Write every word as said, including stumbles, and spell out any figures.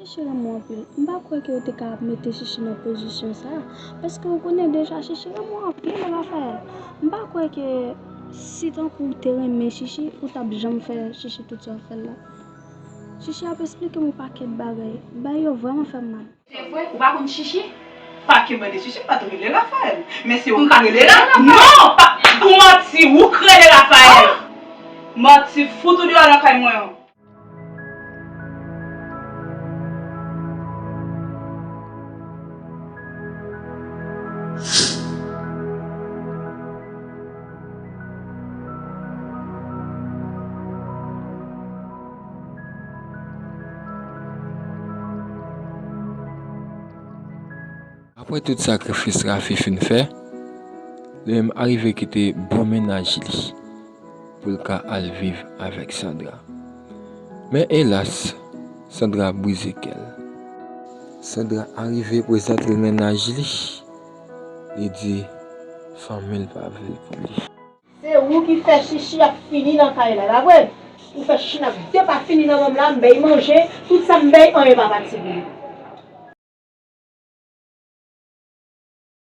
Chichi renmen w anpil. M pa kwè ke w te ka mete Chichi nan pozisyon sa a. Paske w konnen deja Chichi renmen w anpil, Raphaël. M pa kwè ke si tankou w te renmen Chichi, ou t ap janm fè Chichi tout sa w fè l la. Chichi ap esplike m yon pakèt bagay. Bagay yo vrèman fè m mal. Se vre, ou pa konn Chichi? Pa kenbe de Chichi, m pa t rele Raphaël. Men se ou k rele Raphaël. Non, pa, ou manti, ou k rele Raphaël. Manti, fout ou deyò nan kay mwen an. Apre tout sakrifis Rafi fin fè, li menm arive kite bon mennaj li pou l ka al viv avèk Sandra. Men elas, Sandra brize kè l. Sandra arive prezante l mennaj li, li di fanmi l pa vle l pou li. Se ou ki fè Chichi ap fini nan kay la, pa vre? Ou fè Chichi ap depafini nan manm la, m bay manje, tout sa m bay, anyen pa pati pou li.